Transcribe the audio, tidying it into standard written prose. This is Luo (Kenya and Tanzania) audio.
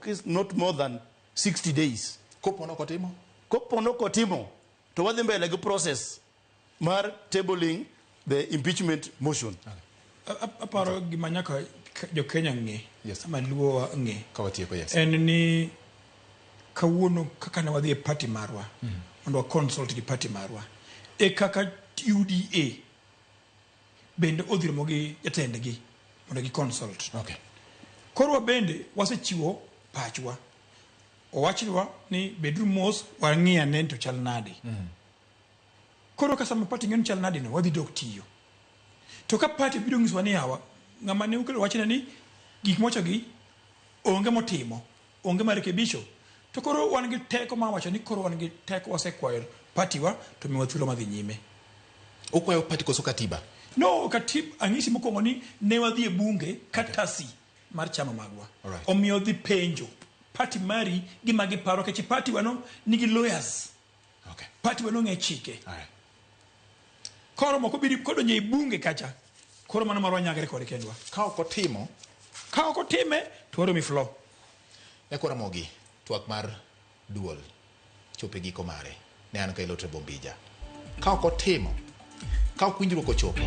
is not more than 60 days. Kopo nok otimo? Kopo nok otimo, to wadhi mbele gi process mar tabling the impeachment motion. Aparo gima nyaka jo Kenya ng'e, ama Luo ng'e. Ka watieko, yes. En ni kawuono kaka ne wadhi e party marwa mondo wa consult gi party marwa e kaka UDA bende odhi romo gi jatendgi mondo gi consult. Koro wa bende wasechiwo pachwa. Owachnwa ni beduru mos, wang'i ane ni to chal nade. Koro ka sama party ng'eyo ni chal nade no, wadhi dok tiyo. To ka party biro nyisowa ni yawa, ng'ama ne ukelo wachne ni gik mowacho gi onge motimo, onge marekebisho, to koro wan gi teko mar wacho ni koro wan gi teko, wasekwayo party wa to miwa thuolo madhi nyime. Ukwayo party koso katiba? No, katib anyisi mokwongo ni ne wadhi e bunge katasi mar chama magwa. Omiyo dhi penjo party mari gima giparo, nikech party wano nigi lawyers. Party wano ng'e chike. Koro moko biri kodonjo e bunge kacha, koro mano marwa nyagre kode kendwa. Ka ok otimo, ka ok otime to waromi floor. Nyakwa Ramogi, twak mar duol chopo e giko mare. Ne an Kailo Trevor Ombija. Ka ok otimo, ka ok winjruok ochopo,